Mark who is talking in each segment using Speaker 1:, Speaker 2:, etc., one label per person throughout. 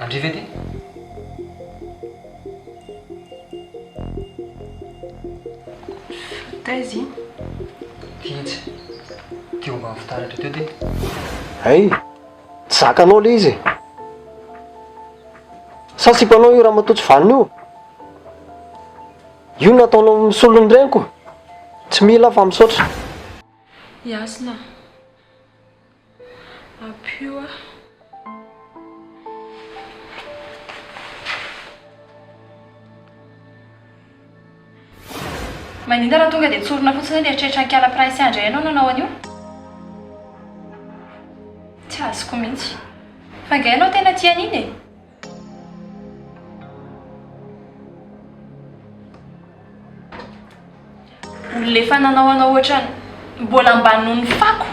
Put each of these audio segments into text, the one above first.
Speaker 1: Andry ve ty?
Speaker 2: Taiza iny?
Speaker 1: Ty itsy. Teo ambany fitaratra teo ty.
Speaker 3: Hay! Tsy zakanao le izy e! Sa sipanao io ramatoa tsy vanona io? Io no nataonao misolo ny reniko? Tsy mila aho fa misaotra.
Speaker 2: I Hasina. Ampio aho.
Speaker 4: Maninona raha tonga dia tsorina fotsiny hoe nieritreritra an'i Kala Prince indray ianao nanao an'io? Tsy azoko mihitsy. Fa angaha ianao tena tia an'iny e? Olona efa nanao anao ohatran'ny mbola ambany noho ny fako.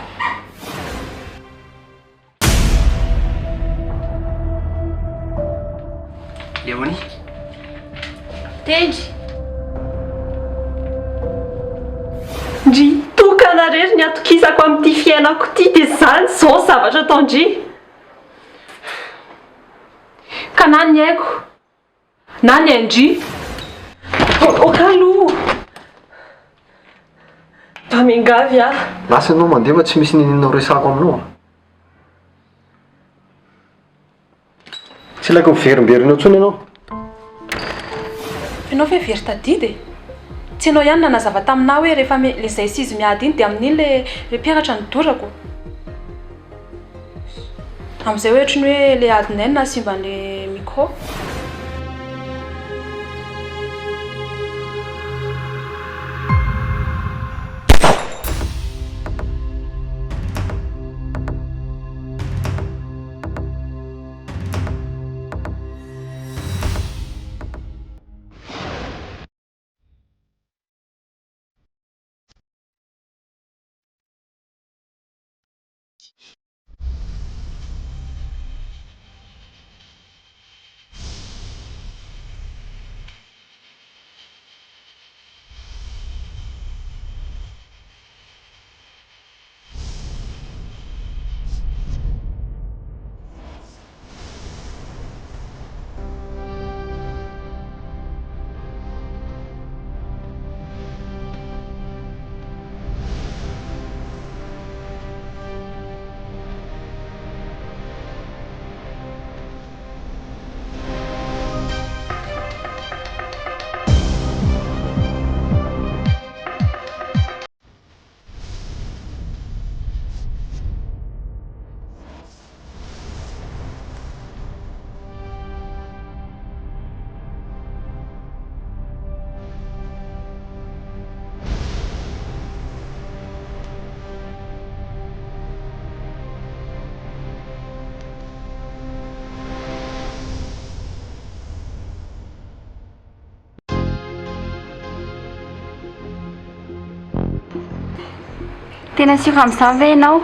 Speaker 1: Léonie.
Speaker 4: Tendry.
Speaker 5: Ndry tokana rery ny atokisako amin'ity fiainako ity dia izany izao ny zavatra ataon-dry. Ka na ny aiko na ny ain-dry. Ok aloha. Mba miangavy aho.
Speaker 3: Lasa ianao mandeha fa tsy misy n'inon'inona ho resahako aminao a. Tsy ilaiko miverimberina eo intsony ianao.
Speaker 2: Ianao ve very tadidy e? Tsy ianao ihany nanazava taminà hoe rehefa le izay sy izy miady iny dia amin'iny le le mpianatra no dorako. Amin'izay hoe ohatran'ny hoe le adinay no nahasimba an'le micro.
Speaker 6: Tena sûr amin'izany ve ianao?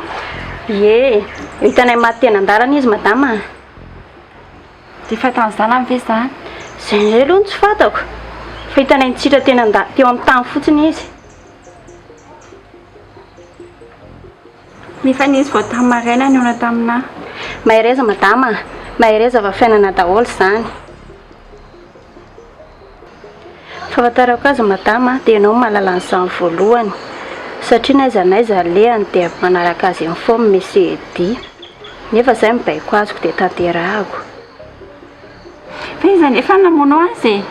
Speaker 7: Ie, hitanay maty teny an-dalana izy madama a.
Speaker 6: Dia fatan'ny zanany ve izany?
Speaker 7: Izay indray aloha no tsy fantako, fa hitanay nitsitra teny an-da- teo amin'ny tany fotsiny izy.
Speaker 6: Nefa nisy vao tamin'ny maraina nihaona taminà.
Speaker 7: Mahereza madama a! Mahereza fa fiainana daholo izany. Fahafantarako azy madama dia ianao no mahalala an'izany voalohany satria n'aiza n'aiza alehany dia manaraka azy eny foana Monsieur Eddy. Nefa izay no baiko azoko dia tanterahako.
Speaker 6: Fa iza nefa no namono azy e?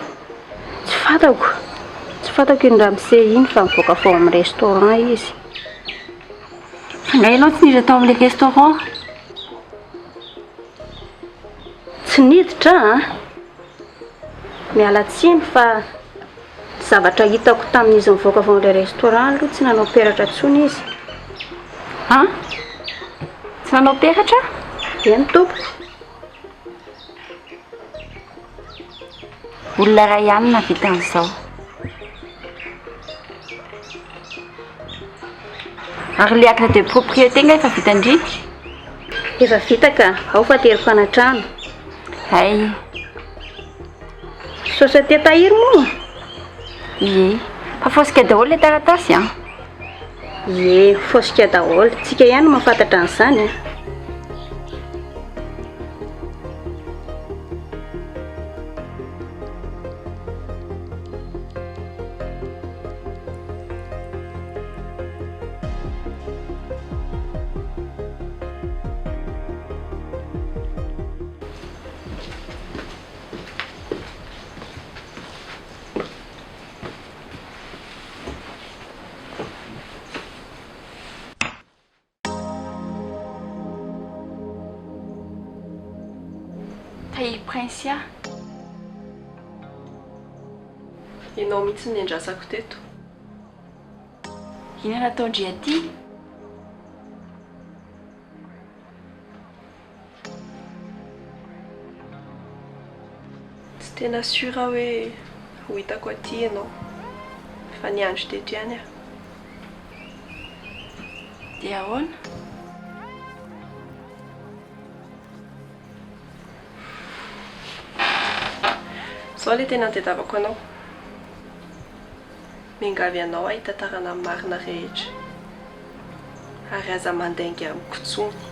Speaker 7: Tsy fantako. Tsy fantako iny ramose iny fa nivoaka avy ao amin'ny restaurant izy.
Speaker 6: Fa angaha ianao tsy niditra tao amin'ilay restaurant?
Speaker 7: Tsy niditra aho an! Miala tsiny fa ny zavatra hitako tamin'izy nivoaka avy ao amin'ilay restaurant aloha tsy nanao peratra intsony izy.
Speaker 6: An? Tsy nanao peratra?
Speaker 7: Eny tompoko.
Speaker 6: Olona iray ihany no nahavita an'izao. Ary ilay acte de propriété nga efa vita-ndry?
Speaker 7: Efa vita ka, ao fa ateriko any an-trano.
Speaker 6: Hay.
Speaker 7: Société Tahiry moa?
Speaker 6: Ie. Fa fosika daholo ilay taratasy an?
Speaker 7: Ie, fosika daholo. Tsika ihany no mahafantatra an'izany an.
Speaker 6: Tahiry Princia.
Speaker 5: Ianao mihitsy no niandrasako teto.
Speaker 6: Inona nataon-dry aty?
Speaker 5: Tsy tena sûr aho hoe ho hitako aty ianao fa niandry teto ihany aho.
Speaker 6: Dia ahoana?
Speaker 5: Izao ilay tena nitadiavako anao. Miangavy anao aho hitantarana ny marina rehetra. Ary aza mandainga amiko intsony.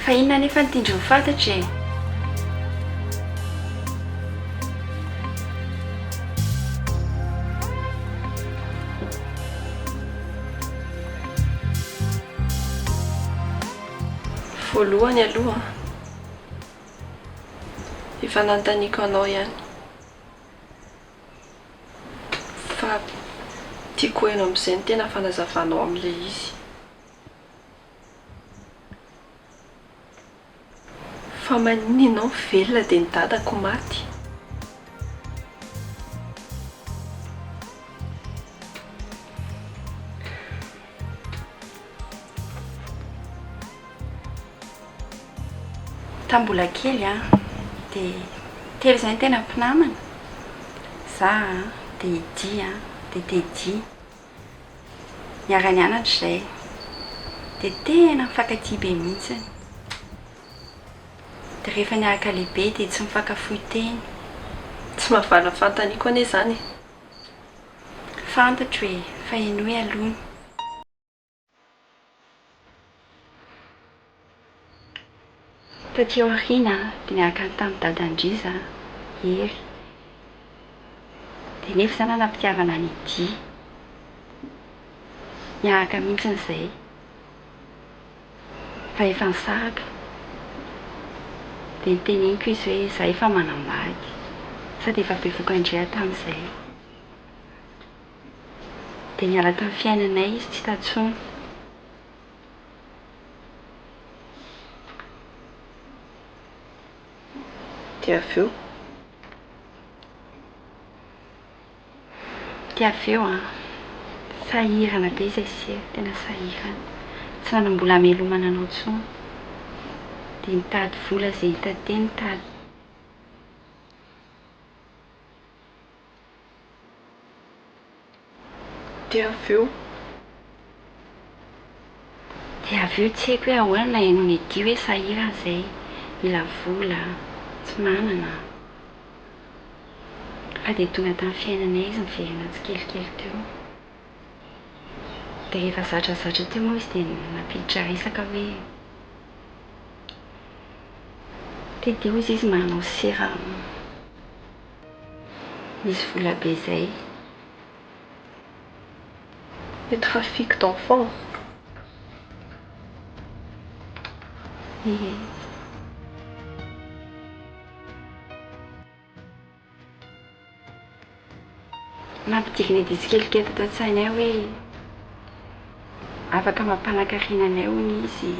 Speaker 6: Fa inona anefa no tian-dry ho fantatra e?
Speaker 5: Voalohany aloha, efa nanontaniako anao ihany fa tiako ho heno amin'izay ny tena fanazavanao amin'ilay izy. Fa maninona ianao velona dia ny dadako maty?
Speaker 6: Tamin'ny mbola kely an, dia telo izay no tena mpinamana, za an, dia i Di an, dia Teddy. Niara-nianatra izay, dia tena nifankatia be mihitsy. Dia rehefa niaraka lehibe dia tsy nifankafoy teny.
Speaker 5: Tsy mahavala ny fanontaniako anie izany e.
Speaker 6: Fantatro e, fa henoy aloha. Taty aoriana dia niaraka tamin'i dadan-dry za, Hery. Dia nefa za nanam-pitiavana an'i Di. Niaraka mihitsy izay. Fa efa nisaraka. Dia noteneniko izy hoe za efa manambady. Sady efa bevohoka indray aho tamin'izay. Dia niala tamin'ny fiainanay izy tsy hita intsony.
Speaker 5: Dia avy eo?
Speaker 6: Dia avy eo an, sahirana be izay sy hery, tena sahirana. Tsy nanam-bola hamelomana anao intsony. Dia nitady vola izay hita teny, nitady.
Speaker 5: Dia avy eo?
Speaker 6: Dia avy eo tsy haiko hoe ahoana na henon'i Eddy hoe sahirana izay, mila vola, tsy manana. Fa dia tonga tamin'ny fiainanay izy niverina tsikelikely teo. Dia rehefa zatrazatra teo moa izy dia nampiditra resaka hoe Teddy hozy izy manao sera misy vola be izay.
Speaker 5: Le trafic d'enfants.
Speaker 6: Ie. Nampidirina edy tsikelikely tato an-tsainay hoe afaka mampanankarena anay hono izy,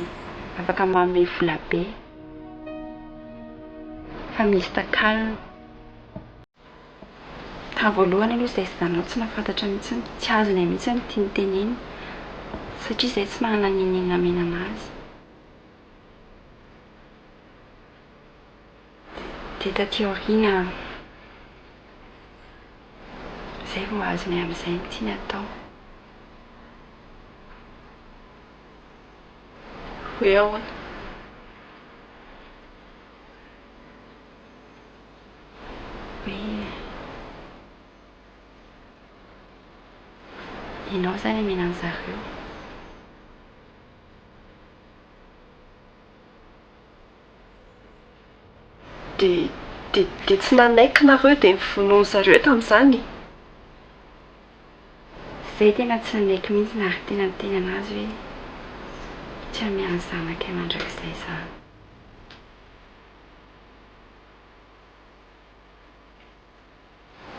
Speaker 6: afaka manome vola be, fa misy takalony. Tamin'ny voalohany aloha izahay sy Danao tsy nahafantatra mihitsy, tsy azonay mihitsy ny tiany tenenina satria izahay tsy manana n'inon'inona hamena an'azy. Dia taty aoriana izay vao azonay amin'izay ny tiany atao.
Speaker 5: Hoe ahoana?
Speaker 6: Hoe ianao izany hamena an-dry zareo.
Speaker 5: Dia, dia, dia tsy nanaiky nareo dia novonoin-dry zareo tamin'izany?
Speaker 6: Zay tena tsy nanaiky mihitsy ary tena niteny anazy hoe tsy hanome ny zanakay mandrakizay izany.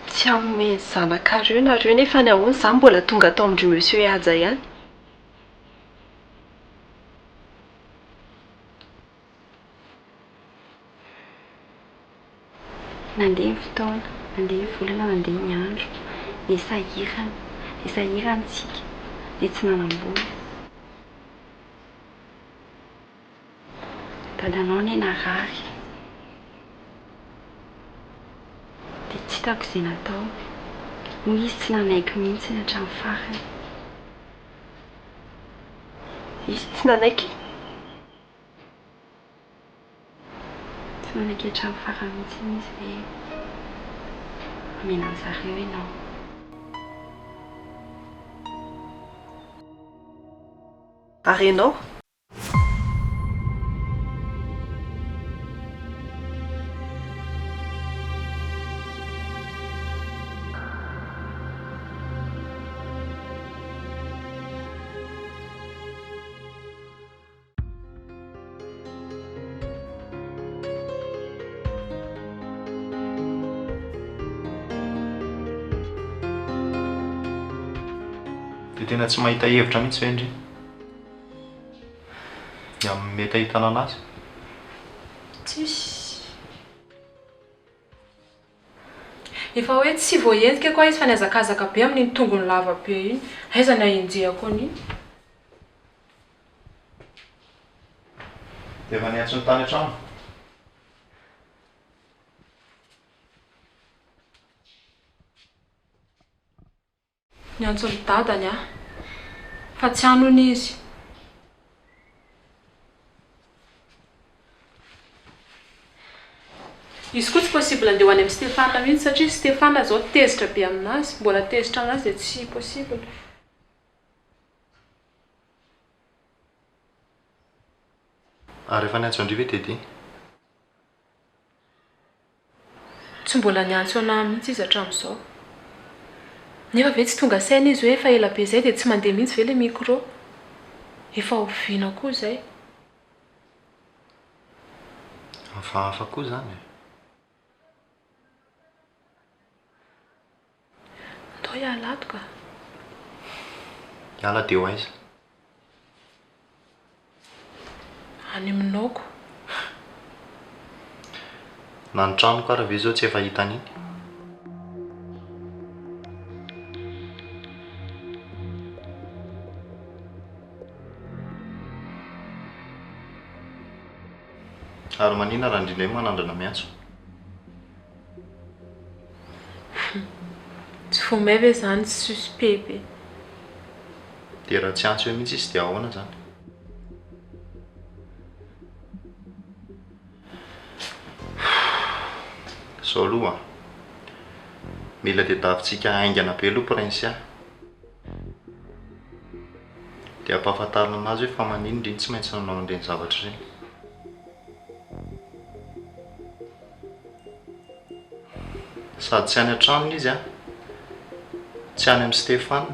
Speaker 5: Tsy hanome ny zanakareo nareo nefa ny ahoana izany mbola tonga tao amin-dry Monsieur Haja ihany?
Speaker 6: Nandeha ny fotoana, nandeha ny volana, nandeha ny andro, dia sahirana, dia sahirana isika, dia tsy nanam-bola. Dadanao anie narary, dia tsy hitako izay natao, hoy izy tsy nanaiky mihitsy hatramin'ny farany.
Speaker 5: Izy tsy nanaiky?
Speaker 6: Tsy manaiky hatramin'ny farany mihitsy izy hoe hamela an-jareo ianao.
Speaker 5: Ary ianao?
Speaker 8: Dia tena tsy mahita hevitra mihitsy ve ndry? Ny amin'ny mety ahitana anazy?
Speaker 2: Tsisy. Efa hoe tsy voahenjika koa izy fa nihazakazaka be amin'iny tongony lava be iny. Aiza ny hahenjehako an'iny?
Speaker 8: Dia efa niantso ny tany an-trano?
Speaker 2: Niantso ny dadany aho. Fa tsy any hono izy. Izy koa tsy possible andeha ho any amin'i Stéphane mihitsy satria Stéphane izao tezitra be aminazy, mbola tezitra aminazy dia tsy possible.
Speaker 8: Ary efa niantso an-dry ve Teddy?
Speaker 2: Tsy mbola niantso anah mihitsy izy hatramin'izao. Nefa ve tsy tonga saina izy hoe efa ela be izay dia tsy mandeha mihitsy ve ilay micro? Efa oviana koa izay?
Speaker 8: Hafahafa koa izany e.
Speaker 2: Ndao hiala ato ka.
Speaker 8: Hiala dia ho aiza?
Speaker 2: Any aminaoko.
Speaker 8: Na ny tranoko ara ve izao tsy efa hitany iny? Ary manina raha ndry indray manandrana miantso?
Speaker 2: Tsy vao may ve zany suspect be.
Speaker 8: Dia raha tsy antso eo mihitsy izy dia ahoana zany? Zao aloha an. Mila tediavintsika haingana be aloha Princia. Dia ampahafantarina anazy hoe fa maninona ry tsy maintsy nanao an'ireny zavatra ireny. Sady tsy any an-tranony izy an, tsy any amin'i Stéphane,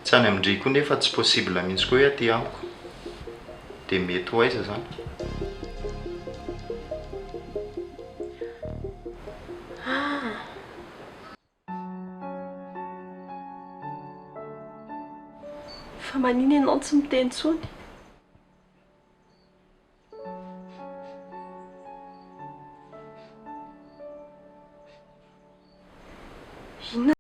Speaker 8: tsy any amin-dry koa nefa tsy possible mihitsy koa hoe aty amiko. Dia mety ho aiza izany?
Speaker 2: Ah!
Speaker 5: Fa manina ianao tsy miteny intsony? Inona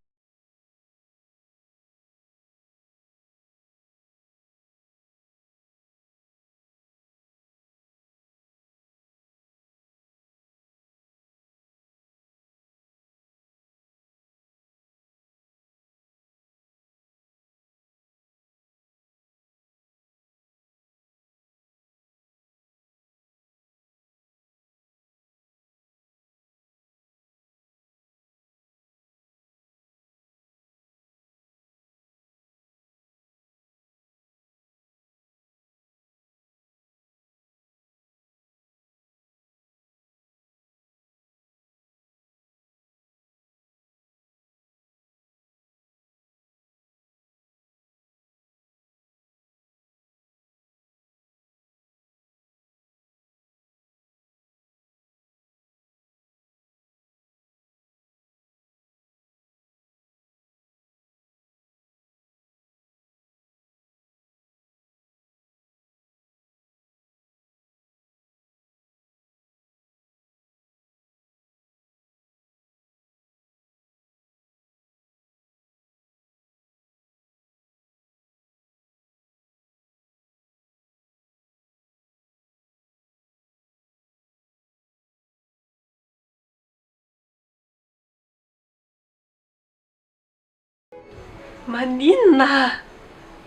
Speaker 5: Maninona?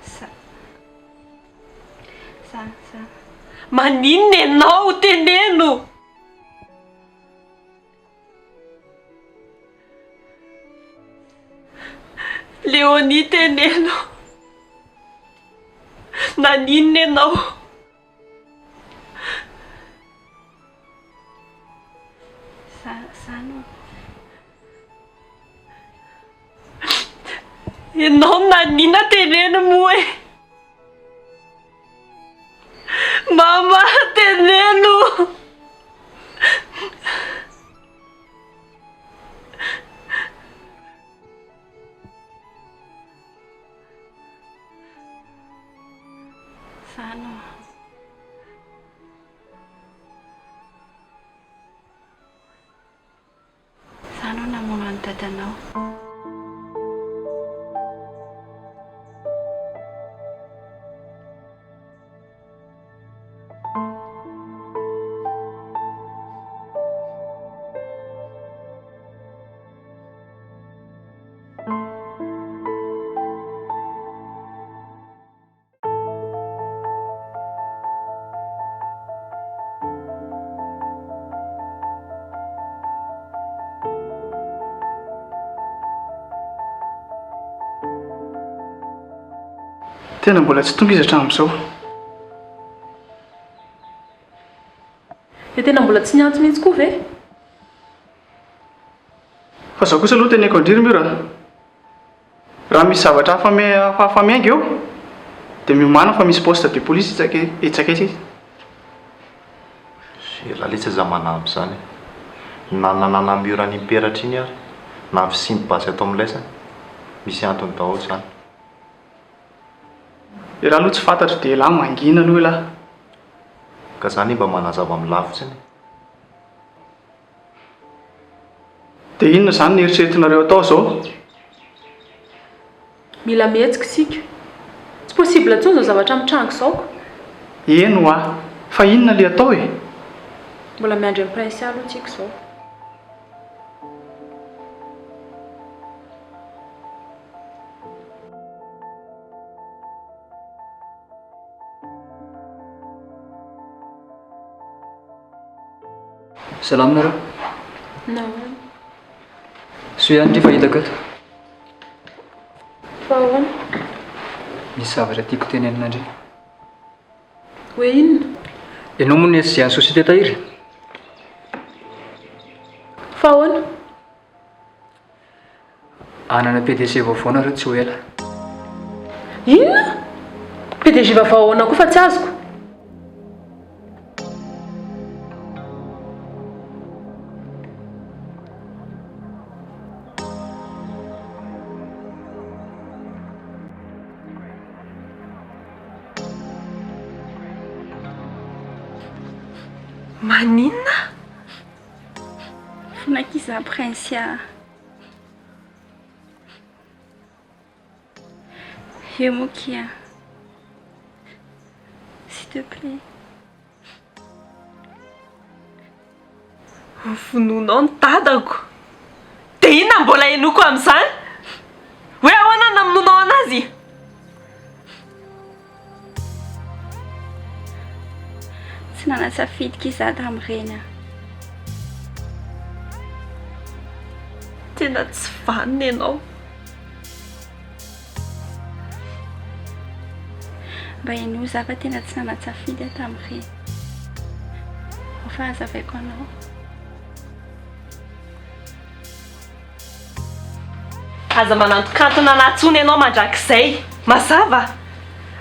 Speaker 6: Za. Za, za.
Speaker 5: Maninona ianao? Teneno! Léonie teneno. Naninona ianao?
Speaker 6: Za, za no.
Speaker 5: Ianao no naninona teneno moa e. Mama teneno.
Speaker 6: Za no. Za no namono an'i dadanao.
Speaker 9: Tena mbola tsy tonga izy hatramin'izao.
Speaker 2: Dia tena mbola tsy niantso mihitsy koa ve?
Speaker 9: Fa izao kosa aloha teneniko an-dry ry Mura a. Raha misy zavatra hafa hafahafa miainga eo dia miomàna fa misy poste de police etsy akaiky etsy.
Speaker 8: Ela letsy aza manampy izany e. Na ny nanana mur an'iny peratra iny ary, na ny fisian'ny basy ato amin'ny laisany. Misy antony daholo izany.
Speaker 9: Elah aloha tsy fantatro dia elah mangina aloha elah.
Speaker 8: Ka za anie mba manazava amin'ny lafitsiny e.
Speaker 9: Dia inona izany no eritreretinareo atao izao?
Speaker 2: Mila mihetsika isika. Tsy possible intsony izao zavatra mitranga izao ko.
Speaker 9: Eny hoa! Fa inona ilay atao e?
Speaker 2: Mbola miandry an'i Princia aloha tsika izao.
Speaker 1: Salama nareo.
Speaker 2: Nahoana?
Speaker 1: Soa ihany ry fa hitako eto.
Speaker 2: Fa ahoana?
Speaker 1: Misy zavatra tiako tenenina ndry.
Speaker 2: Hoe inona?
Speaker 1: Ianao moa no SG an'ny société Tahiry?
Speaker 2: Fa ahoana?
Speaker 1: Hanana PDG vaovao nareo tsy ho ela.
Speaker 2: Inona? PDG vaovao ahoana koa fa tsy azoko?
Speaker 5: Maninona?
Speaker 6: Fonako izaho Princia a. Eo moa kia. S'il te plaît.
Speaker 5: Vonoinao ny dadako. Dia inona mbola henoiko amin'izany? Hoe ahoana no namonoanao an'azy?
Speaker 6: Tsy nanasafidy ki za tamin'ireny a.
Speaker 5: Tena tsy vanona ianao.
Speaker 6: Mba henoy za fa tena tsy nanan-tsafidy aho tamin'ireny. Ao fa hazavaiko anao.
Speaker 5: Aza manantokantona anah tsony ianao mandrakizay. Mazava?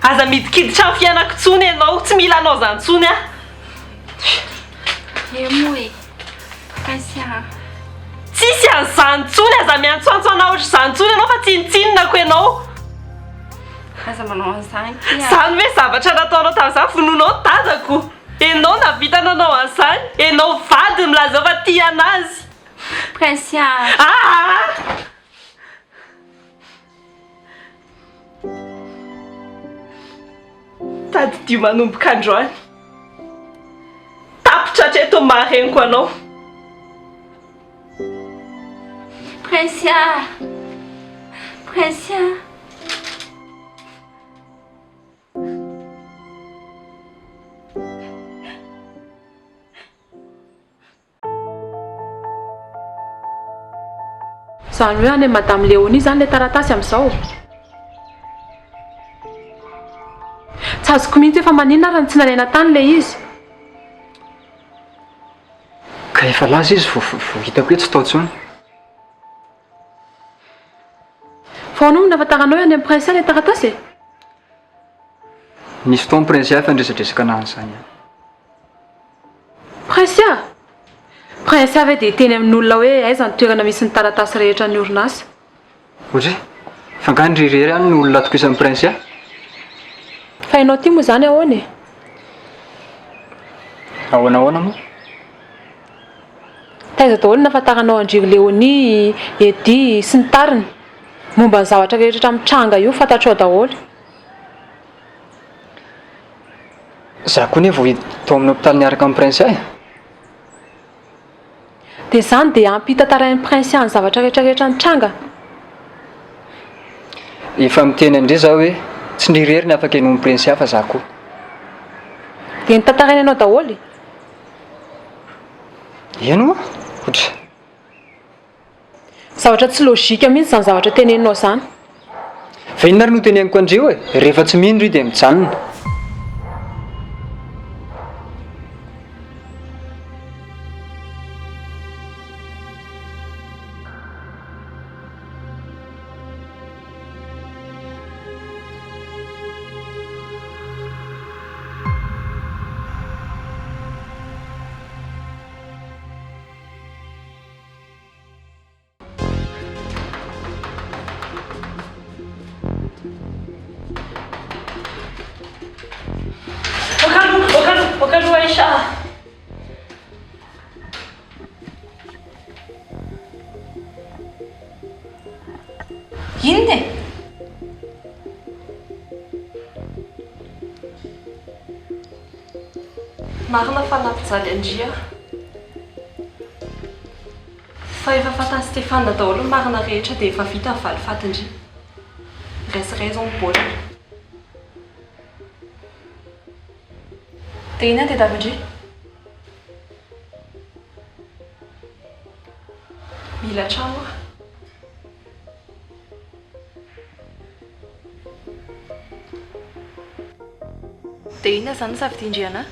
Speaker 5: Aza midikiditra amin'ny fiainako tsony ianao. Tsy mila anao zany tsony aho.
Speaker 6: Eo moa e. Prince a.
Speaker 5: Tsisy an'izany tsony. Aza miantsoantso anah ohatr'izany tsony ianao fa tsinontsinonako ianao.
Speaker 6: Aza manao an'izany kia.
Speaker 5: Zany ve zavatra nataonao tamin'izany? Vonoinao ny dadako. Ianao nahavita nanao an'izany. Ianao vadiny milaza fa tia an'azy.
Speaker 6: Prince a.
Speaker 5: Aa! Tadidio manomboka androany. Tapitra hatreto ny maha reniko anao.
Speaker 6: Prince a. Prince a.
Speaker 2: Izany hoe any amin'i Madame Léonie izany ilay taratasy amin'izao? Tsy azoko mihitsy hoe fa maninona ary no tsy nalaina tany ilay izy?
Speaker 1: Ka efa lasa izy vao vao hitako hoe tsy tao intsony.
Speaker 2: Fa ahoana moa no nahafantaranao hoe any amin'i Princia ilay taratasy e?
Speaker 1: Nisy fotoana Princia efa niresadresaka an'izany ihany.
Speaker 2: Princia? Princia ve dia hiteny amin'olona hoe aiza ny toerana misy ny taratasy rehetra an'ny orinasa?
Speaker 1: Ohatry? Fa angaha ndry irery ihany no olona atokisan'i Princia?
Speaker 2: Fa ianao ity moa izany ahoana e?
Speaker 1: Ahoana ahoana moa?
Speaker 2: Taiza daholo no nahafantaranao an-dry Léonie, Eddy sy ny tariny? Momba ny zavatra rehetra mitranga io fantatrao daholo.
Speaker 1: Za koa anie vao hiditra tao amin'ny hopitaly niaraka amin'i Princia e!
Speaker 2: Dia izany dia ampy hitantarain'i Princia ny zavatra rehetra rehetra nitranga?
Speaker 1: Efa miteny an-dry za hoe tsy ndry irery ny afaka henoin'i Princia fa za koa.
Speaker 2: Dia notantarainy anao daholo?
Speaker 1: Eny oa! Otra.
Speaker 2: Zavatra tsy logique mihitsy izany zavatra teneninao izany.
Speaker 1: Fa inona ary no teneniko an-dreo e? Rehefa tsy mino ry dia mijanona.
Speaker 4: Inona e?
Speaker 5: Marina fa nampijaly an-dry aho. Fa efa fantan'i Stéphane daholo ny marina rehetra dia efa vita ny valifatin-dry. Iray sy iray izao ny baolina.
Speaker 4: Dia inona no tadiavin-dry?
Speaker 5: Mila trano aho.
Speaker 4: Dia inona izany no safidian-dry anà?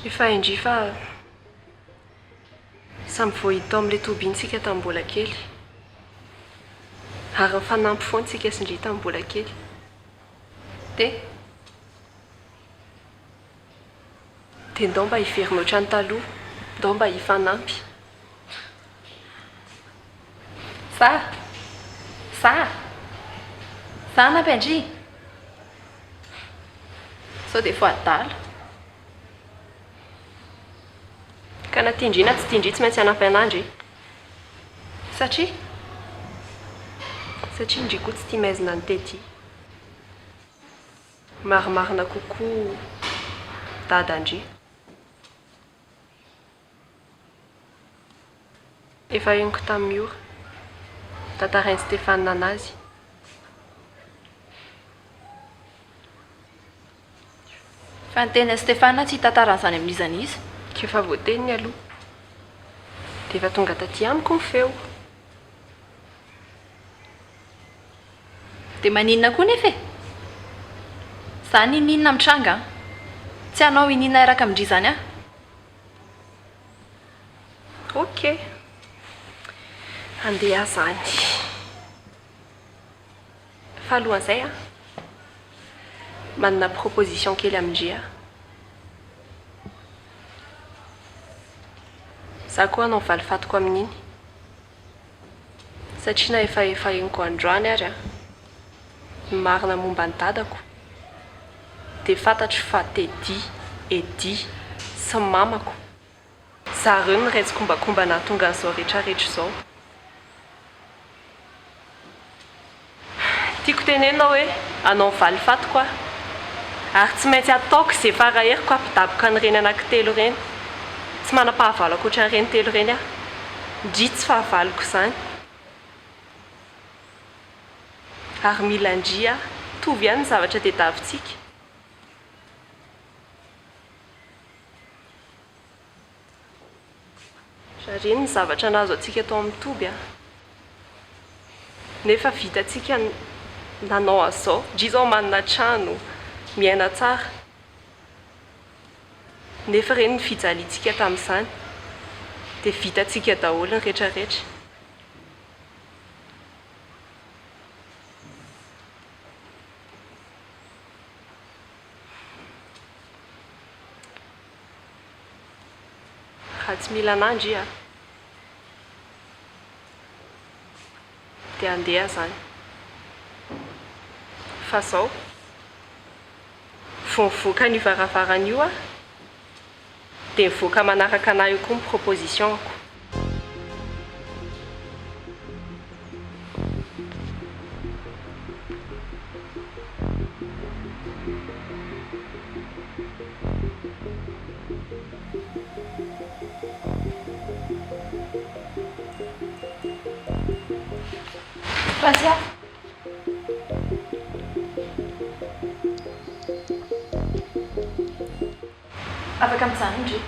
Speaker 5: Efa hain-dry fa samy voahidy tao amin'ilay toby iny isika tamin'ny mbola kely. Ary nifanampy foana isika sy ndry tamin'ny mbola kely. Dia. Dia ndao mba hiverina ohatran'ny taloha, ndao mba hifanampy.
Speaker 4: Za! Za! Za hanampy an-dry! Sao dia voadala.
Speaker 5: Ka na tian-dry na tsy tian-dry tsy maintsy hanampy anah ndry.
Speaker 4: Satria?
Speaker 5: Satria ndry koa tsy tia maizina an'i Teddy. Marimarina kokoa dada-ndry. Efa henoko tamin'i Miora. Tantarain'i Stéphane anazy.
Speaker 4: Fa niteny an'i Stéphane tsy hitantara an'izany amin'iza n'iza.
Speaker 5: K'efa voateniny aloha. Dia efa tonga taty amiko ny feo.
Speaker 4: Dia maninona koa nefa e? Za n'inon'inona mitranga an! Tsy hanao iniana hiaraka amin-dry izany aho.
Speaker 5: Ok. Handeha aho izany. Fa alohan'izay an, manana proposition kely amin-dry aho. Za koa hanao valifatiko amin'iny. Satria na efa efa henoko androany ary an, ny marina momba an'i dadako dia fantatro fa Teddy, Eddy sy mamako zareo no niray tsikombakomba nahatonga an'izao retraretra izao. Tiako tenenina hoe hanao ny valifatiko aho. Ary tsy maintsy ataoko izay fara-heriko hampidaboka an'ireny anankitelo ireny. Tsy manam-pahavalo ankoatra an'ireny telo ireny aho. Ndry tsy fahavaloko izany. Ary mila an-dry aho. Mitovy ihany ny zavatra tediavintsika. Ireny ny zavatra nahazo antsika tao amin'ny toby a. Nefa vitantsika ny nanao an'izao. Ndry izao manana trano, miaina tsara. Nefa ireny ny fijaliantsika tamin'izany. Dia vitantsika daholo ny rehetra rehetra. Raha tsy mila anah ndry a! Dia handeha zany. Fa zao, vao mivoaka an'io varavarana io aho, dia mivoaka manaraka anah eo koa ny proposition-ko.
Speaker 4: Francia. Afaka mijanona ndry.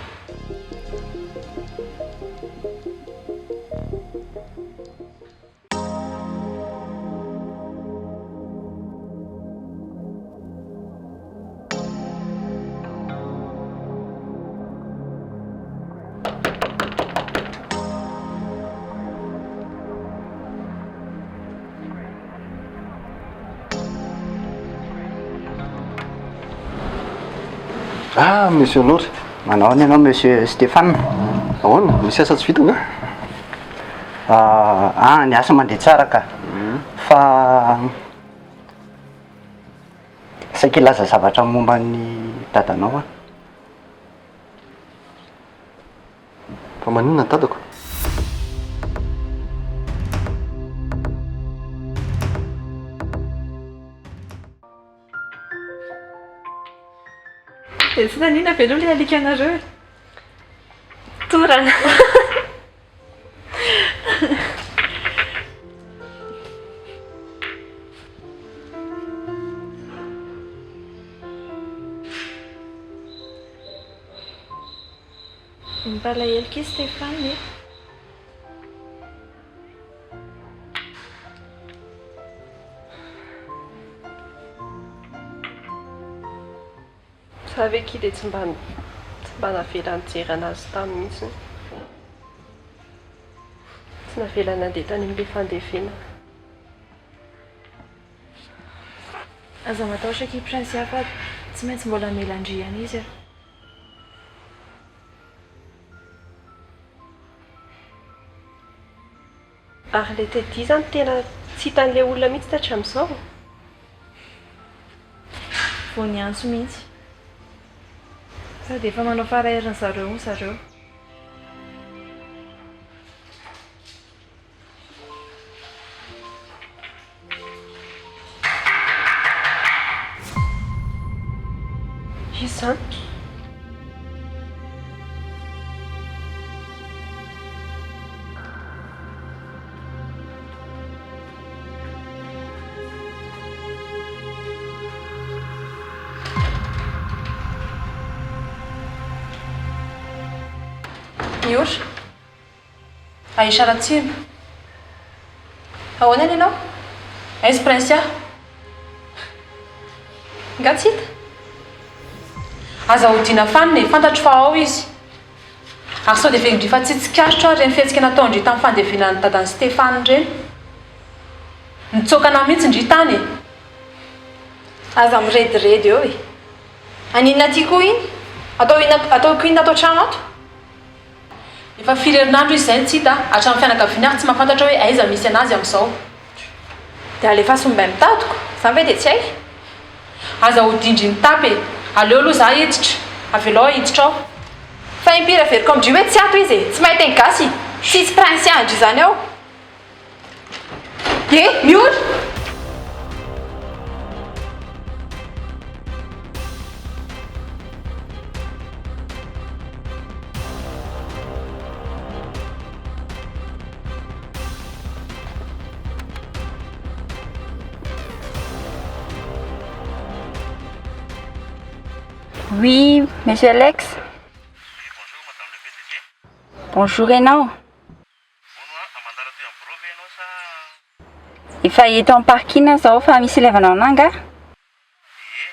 Speaker 3: Ah, monsieur Lory.
Speaker 10: Manao ahoana ianao monsieur Stéphane?
Speaker 3: Ahoana? Misy asa tsy vita angaha?
Speaker 10: Ah, ny asa mandeha tsara ka. Fa saika hilaza zavatra momba ny dadanao aho.
Speaker 3: Fa maninona ny dadako?
Speaker 4: Dia tsy naninona ve aloha ilay alikanareo e? Torana. Mampalahelo ki Stéphane e.
Speaker 5: Za ve ki dia tsy mba tsy mba navela nijery anazy tany mihitsy. Tsy navela nandeha tany amin'ilay fandevenana.
Speaker 4: Aza matahotra akia Princia fa tsy maintsy mbola hamela an-dry ihany izy a.
Speaker 5: Ary ilay Teddy izany tena tsy hitan'ilay olona mihitsy hatramin'izao?
Speaker 4: Vao niantso mihitsy. Sady efa manao fara-herin'ny zareo hono zareo.
Speaker 5: Iza izany?
Speaker 4: Miora. Aisha Ratsima. Ahoana ny anao? Aiza Princia? Nga tsy hita? Aza odiana fanina e, fantatro fa ao izy. Ary sao dia velon-dry fa tsy tsikaritro ary ireny fihetsika nataon-dry tamin'ny fandevenan'ny dadan'i Stéphane ireny. Nitsoaka anà mihitsy ndry tany e. Aza mirediredy eo e. Haninona aty koa iny? Atao inona, ataoko inona ato an-trano ato? Efa firy herinandro izy izay no tsy hita, hatramin'ny fianakaviany ary tsy mahafantatra hoe aiza misy an'azy amin'izao. Dia alefaso mbay mitadiko, izany ve dia tsy hay? Aza hodindry mitapy e! Aleo aloha za hiditra, avelao aho hiditra ao. Fa impiry averiko amin-dry hoe tsy ato izy e! Tsy mahay teny gasy! Tsisy prince an-dry izany ao! Dia miory!
Speaker 6: Oui, monsieur Alex. Bonjour ianao. Efa eto amin'ny parking aho izao fa misy ilaivanao anah angaha?
Speaker 11: Ie,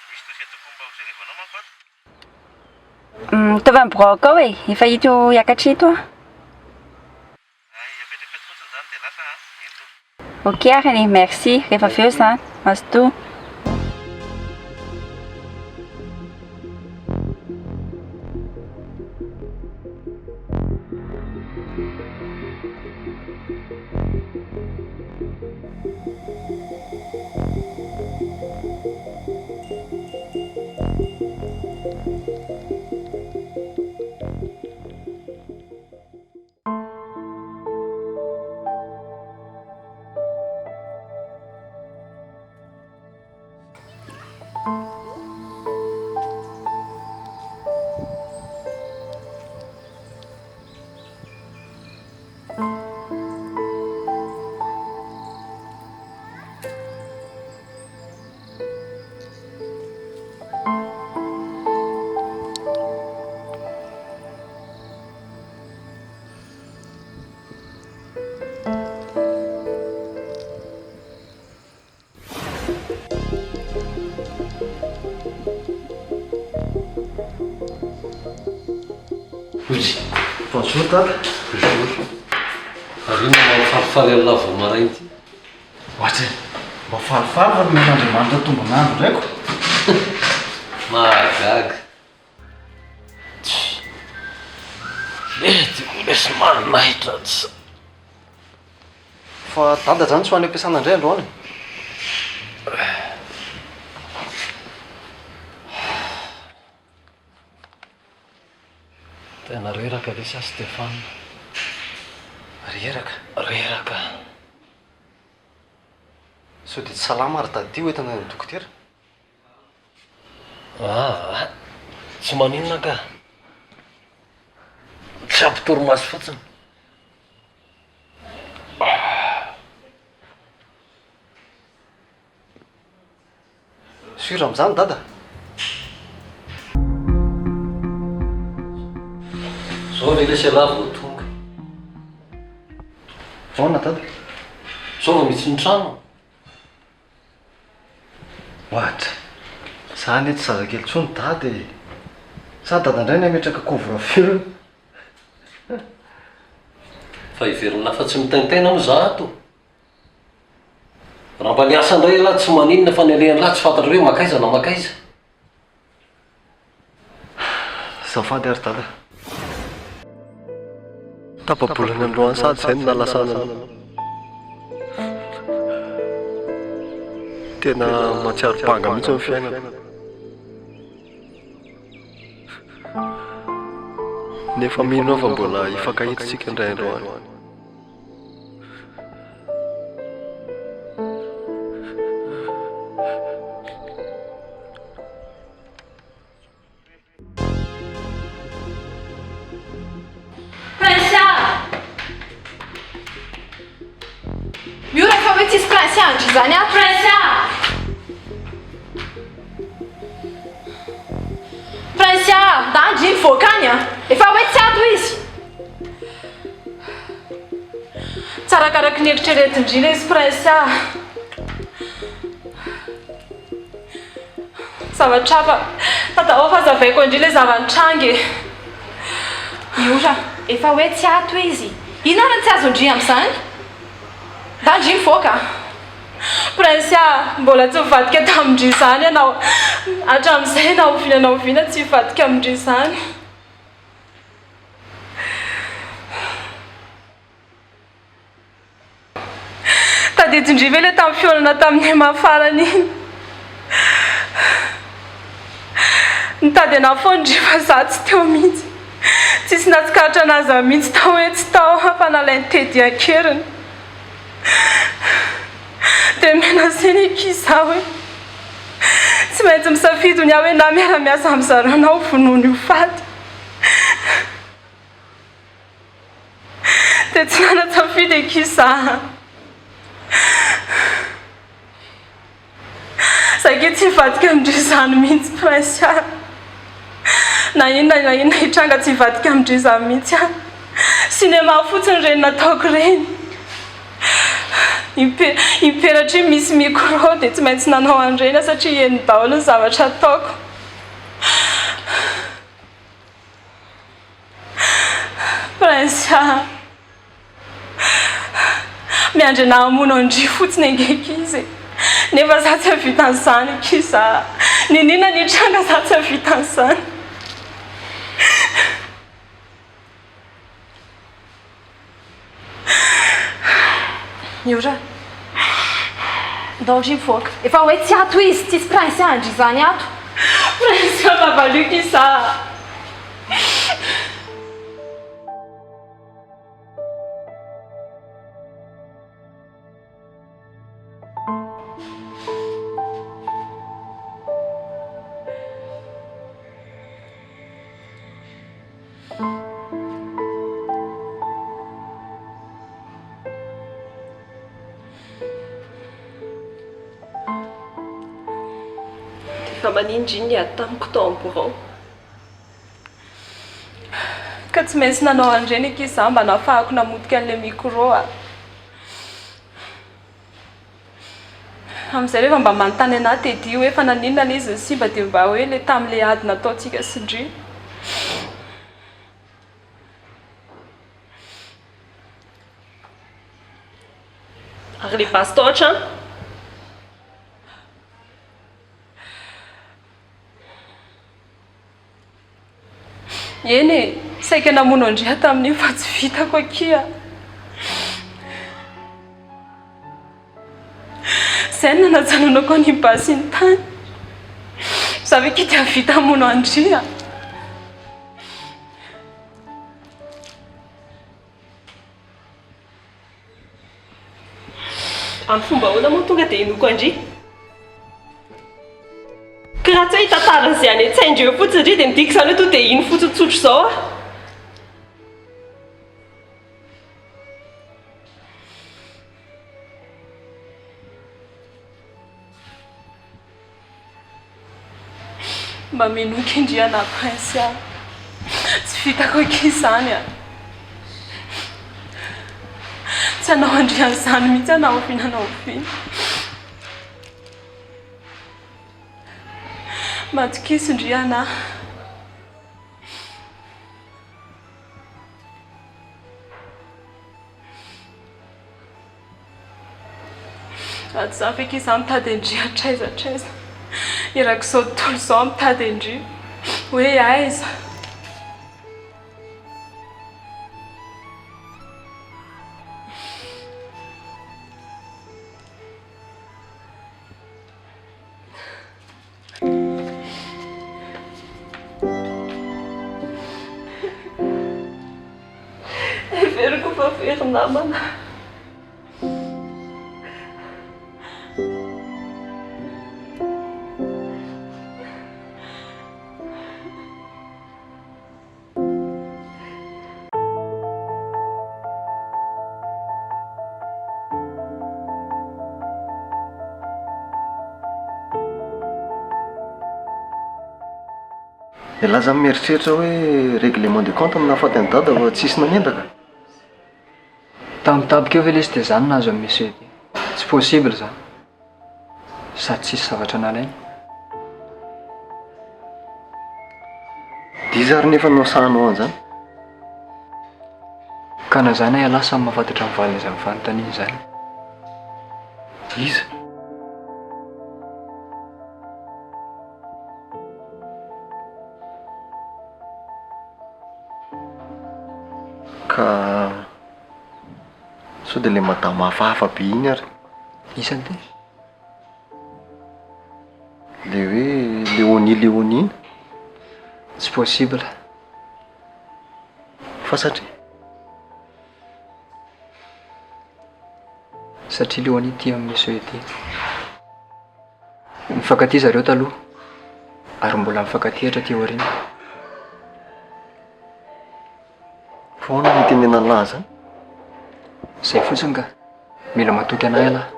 Speaker 11: misy dossier tokony mba hojerevanao manko ato.
Speaker 6: Ataovy amin'ny birao ao e, efa ito hiakatra ito aho.
Speaker 11: Hay, apetrako eto fotsiny izany dia lasa an, ento.
Speaker 6: Ok ary e, merci, rehefa avy eo izany, mazotoa.
Speaker 8: Ozy. Bonjour dada.
Speaker 12: Bonjour. Ary inona mahafalifaly an'lah vao maraina ity?
Speaker 8: Ohatry e! Mba falifaly fa nomen'Andriamanitra tombon'andro indray ko!
Speaker 12: Mahagaga. Tsia. Mety ho lesy manaitra tsy.
Speaker 8: Fa dada zany tsy ho any am-piasana indray androany e?
Speaker 12: Tena reraka lesy aho Stéphane.
Speaker 8: Reraka?
Speaker 12: Reraka.
Speaker 8: Sao dia tsy salama ry Daddy ho entina any amin'ny dokotera?
Speaker 12: Aa, tsy maninona ka. Tsy ampy torimaso fotsiny.
Speaker 8: Sûr amin'izany dada?
Speaker 12: Zao ve lesy ialahy vao tonga?
Speaker 8: Ahoana dada?
Speaker 12: Zao vao misy ny trano?
Speaker 8: What? Za anie tsy zazakely intsony dada e! Sa dada indray ny hametraka couvre feu?
Speaker 12: Fa heverin'lah fa tsy mitaintaina moa za ato? Raha mba niasa indray ialahy tsy maninona fa ny alehan'lah tsy fantatra hoe mankaiza na mankaiza.
Speaker 8: Azafady ary dada. Tapa-bolana androany sahady izay no nahalasanana. Tena mahatsiaro banga mihitsy ny fiainana. Nefa mino aho fa mbola hifankahita isika indray andro any.
Speaker 2: Princia! Miora fa hoe tsisy Princia an-dry izany ato. Princia! Princia! Ndany ndry mivoaka any a! Efa hoe tsy ato izy! Tsy arakaraky ny eritreretin-dry ilay izy Princia a! Zavatra hafa, tantaraho fa hazavaiko an-dry ilay zava-nitranga e! Miora, efa hoe tsy ato izy. Inona ary no tsy azon-dry amin'izany? Ndany ndry mivoaka a! Princia, mbola tsy nivadika tamin-dry izany ianao hatramin'izay na oviana na oviana tsy hivadika amin-dry izany. Tadidin-dry ve ilay tamin'ny fihaonana tamin'i Emma farany iny? Nitady anà foana ndry fa za tsy teo mihitsy. Tsisy nahatsikaritra anà za mihitsy tao hoe tsy tao aho fa nalain'i Teddy an-keriny. Dia menacé-ny akia za hoe tsy maintsy misafidy hono aho hoe na miara-miasa amin-dry zareo na ho vonoiny ho faty. Dia tsy nanan-tsafidy akia za an! Za akia tsy hivadika amin-dry izany mihitsy Prince a! Na inona na inona hitranga tsy hivadika amin-dry izany mihitsy aho. Cinéma fotsiny ireny nataoko ireny. Imperatria misy micro dia tsy maintsy nanao an'ireny aho satria heno daholo ny zavatra ataoko. Princia. Miandry anah hamono an-dry fotsiny ange ankizy e. Nefa za tsy hahavita an'izany ankizy a. N'inon'inona ny hitranga za tsy hahavita an'izany. Miora. Ndao ndry mivoaka. Efa hoe tsy ato izy, tsisy Princia an-dry izany ato. Princia Babaluc iza.
Speaker 5: Fa manindry iny niady tamiko tao amin'ny birao.
Speaker 2: Ka tsy maintsy nanao an'ireny akia za mba nahafahako namotika an'ilay micro a. Amin'izay rehefa mba manontany anah Teddy hoe fa naninona ilay izy no simba dia mba hoe ilay tamin'ilay ady nataontsika sy ndry.
Speaker 5: Ary ilay basy tao an-trano?
Speaker 2: Eny e, saika namono an-dry aho tamin'iny fa tsy vitako akia. Izay no nanajanonako an'iny basy iny tany. Za ve akia dia hahavita hamono an-dry a?
Speaker 5: Amin'ny fomba ahoana moa tonga dia hinoako an-dry? Ka raha tsy hoe hitantara an'izay any an-tsain-dry eo fotsiny ry dia midika izany hoe tonga dia hino fotsiny tsotra izao aho.
Speaker 2: Mba minoa kindriana Prince a! Tsy vitako akia izany a! Tsy hanao andrian'izany mihitsy aho na oviana na oviana. Matokiso ndriana a! Raha tsy izany ve akia izaho mitady an-dry hatraiza hatraiza. Erak'izao tontolo izao mitady an-dry. Hoe aiza?
Speaker 5: Heveriko fa very namana.
Speaker 11: Ialahy zany mieritreritra hoe règlement de compte no nahafaty an'i Dada fa tsisy nanendaka?
Speaker 1: Tambitampoka eo ve lesy dia zany nahazo an'i Monsieur ity? Tsy possible zany. Sady tsisy zavatra nalainy.
Speaker 11: Dia iza ary nefa no asahanao an'izany?
Speaker 1: Ka na zany ialahy samy mahafantatra ny valin'izany fanontaniana izany.
Speaker 11: Iza? Ka sao dia ilay madama hafahafa be iny ary?
Speaker 1: Iza ity?
Speaker 11: Ilay hoe Léonie Léonie iny?
Speaker 1: Tsy possible.
Speaker 11: Fa satria?
Speaker 1: Satria Léonie tia an'i Monsieur ity. Nifankatia zareo taloha ary mbola mifankatia hatraty aoriana.
Speaker 11: Fa ahoana no itenenan'lah zany?
Speaker 1: Zay fotsiny ka. Mila matoky anah ialahy.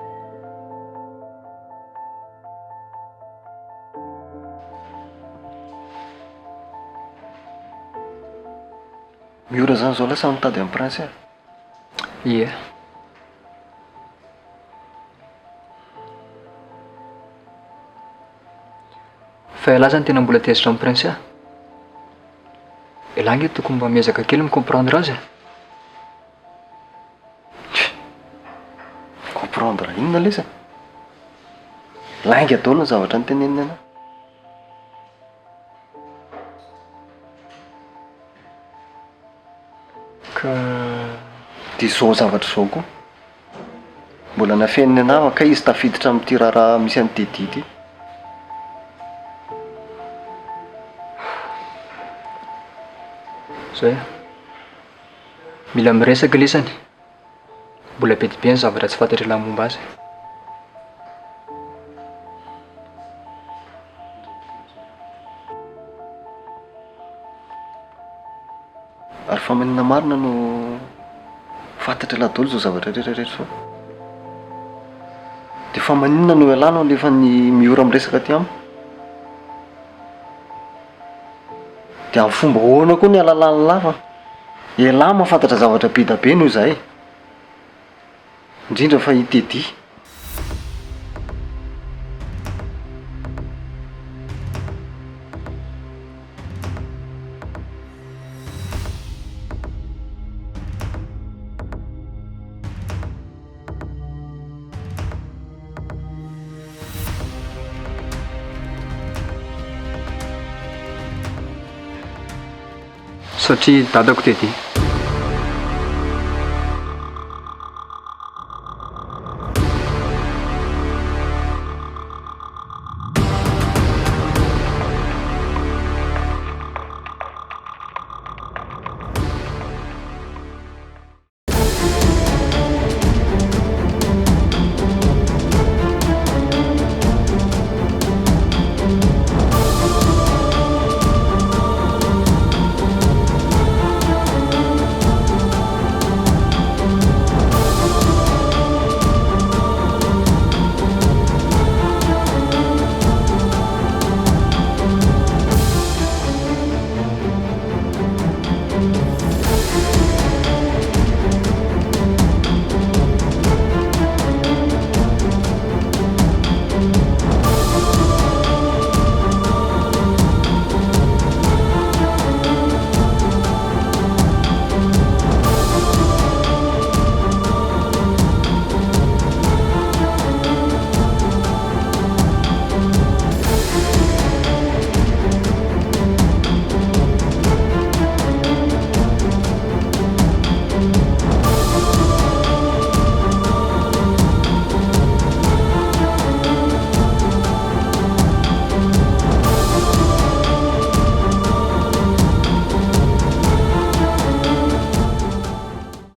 Speaker 11: Miora zany zao lasa mitady an'i Prince ah.
Speaker 1: Ie. Fa ialahy zany tena mbola tezitra amin'i Prince ah? Ialahy ange tokony mba miezaka kely mi-comprendre azy e.
Speaker 11: Comprendre inona lesy e? Lainga daholo ny zavatra noteneniny anah.
Speaker 1: Ka.
Speaker 11: Dia izao zavatra izao koa. Mbola nafeniny anah fa kay izy tafiditra amin'ity raharaha misy an'i Teddy ity.
Speaker 1: Zay. Mila miresaka lisany. Mbola be dia be ny zavatra tsy fantatr'ialahy momba azy.
Speaker 11: Ary fa maninona marina no fantatr'ialahy daholo izao zavatra rehetra rehetra izao? Dia fa maninona no ialahy no alefan'i Miora miresaka aty amiko? Dia amin'ny fomba ahoana koa ny ahalalan'ilahy fa ialahy mahafantatra zavatra be da be noho izahay, indrindra fa i Teddy.
Speaker 1: Satria dadako Teddy.